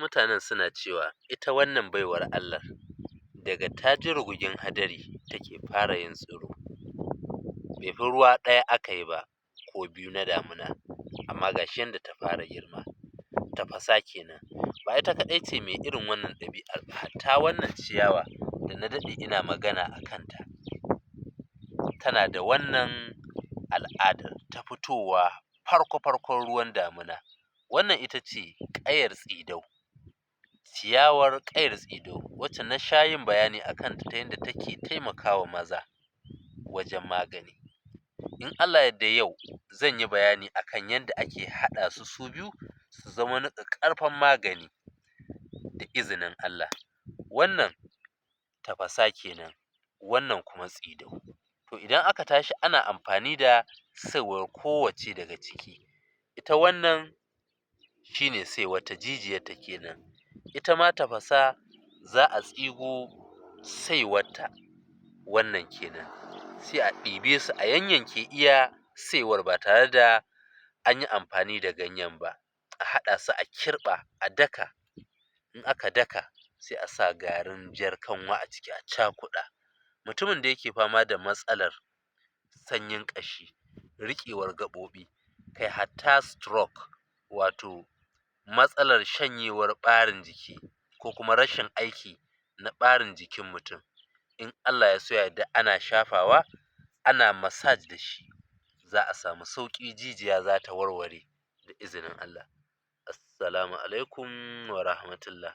mutanen suna cewa ita wannan baiwar Allah daga taji rugugin hadari take fara yin tsiro, be fi ruwa ɗaya akayi ba ko biyu na damina, amma gashi yanda ta fara girma. Tafasa kenan, ba ita kaɗai ce me irin wannan ɗabi'ar ba, hatta wannan ciyawa da na daɗe ina magana a kanta tana da wannan al'adar ta fitowa farko farkon ruwan damina. Wannan itace ƙayar tsidau, ciyawar ƙayar tsidau wacce na sha yin bayani akanta ta yanda take taimakawa maza wajen magani. In Allah ya yarda yau zanyi bayani akan yanda ake haɗa su su biyu su zama wani ƙaƙƙarfan magani da izinin Allah. Wannan tafasa kenan, wannan kuma tsidau. To idan aka tashi ana amfani da saiwar kowacce daga ciki, ita wannan shine saiwarta jijiyarta kenan, ita ma tafasa za'a tsigo saiwarta, wannan kenan, se a ɗibe su a yanyanke iya saiwar ba tare da anyi amfani da ganyen ba, a haɗa su a kirɓa a daka, in aka daka se a sa garin jar kanwa a ciki a cakuɗa. Mutumin da yake fama da matsalar sanyin ƙashi, riƙewar gaɓoɓi, kai hatta stroke, wato matsalar shanyewar ɓarin jiki ko kuma rashin aiki na ɓarin jikin mutum, in Allah ya so ya yarda ana shafawa ana massage da shi za'a samu sauƙi, jijiya zata warware da izinin Allah. Assalamu alaikum wa rahmatullah.